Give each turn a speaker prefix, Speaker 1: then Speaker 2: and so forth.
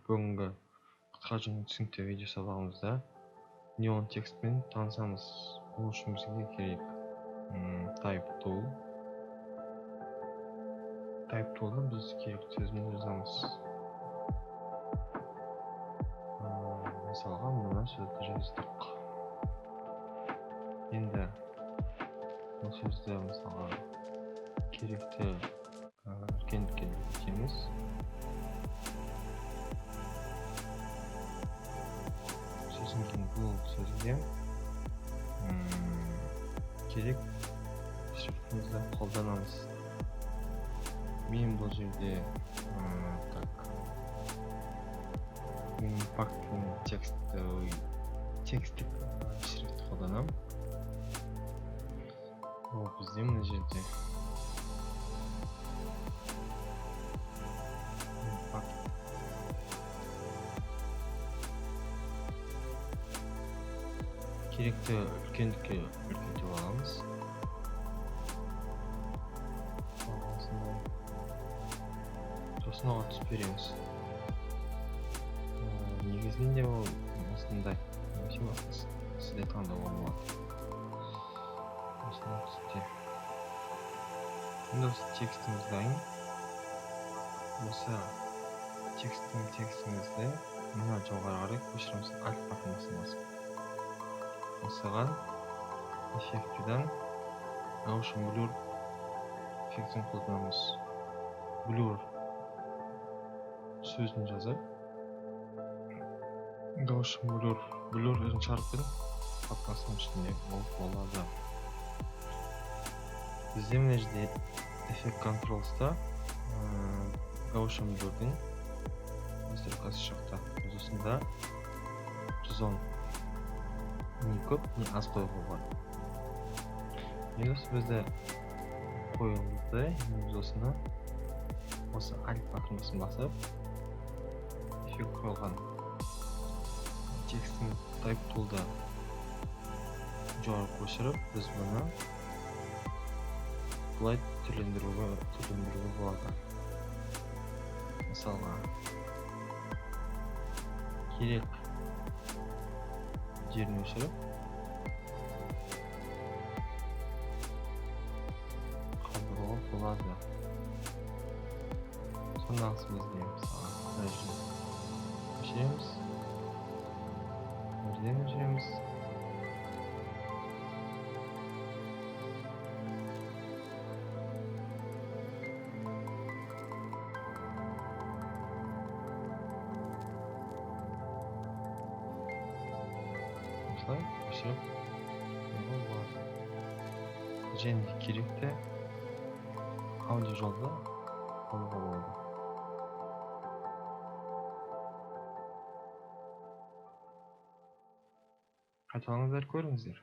Speaker 1: Бүгінгі қысқа және түсінікті видео сабағымызда неон текстпен танысамыз. Ол үшін бізге керек Type Tool. Type Tool'да біз керекті сөзін жазамыз. Мысалға, мына сөзді жаздық. Енді бұл сөзді мысалға керекті үлкендікке үлкейтеміз. Сосын кейін бұл сөзге керек шрифтімізді қолданамыз. Мен бұл жерде Impact тексттік шрифт қолданамын. Ол бізде мына жерде Impact. Керекті үлкендікке үлкейтіп аламыз. Осындай. Сосын оған түс береміз. Негізінде ол осындай. Немесе сізде таңдауға болады. Осындай түсте. Енді осы текстіміз дайын. Осы текстімізді мына жоғары қарай көшіреміз. Alt батырмасын басып. Осыған эффектіден Gaussian Blur эффектін қолданамыз. Blur сөзін жазып, Gaussian Blur, Blur and Sharpen папкасының ішінде ол болады. Бізде мына жерде Effect Controls'та Gaussian Blur'дың настройкасы шықты. Біз осында 110 не көп, не аз қоюға болады. Енді осы бізде қойылды. Енді біз осыны осы Alt батырмасын басып, эффект қойылған текстің Type Tool'да жоғары көшіріп, біз бұны былай түрлендіруге болады. Мысалға, керек жерін өшіріп, қалдыруға болады. Сондағы бізге мысалға мына жерден өшіреміз, мына жерден өшіреміз. Осылай өшіріп қоюға болады. Және де керекті аудиожолды алуға болады. Қайталаңыздар, көріңіздер.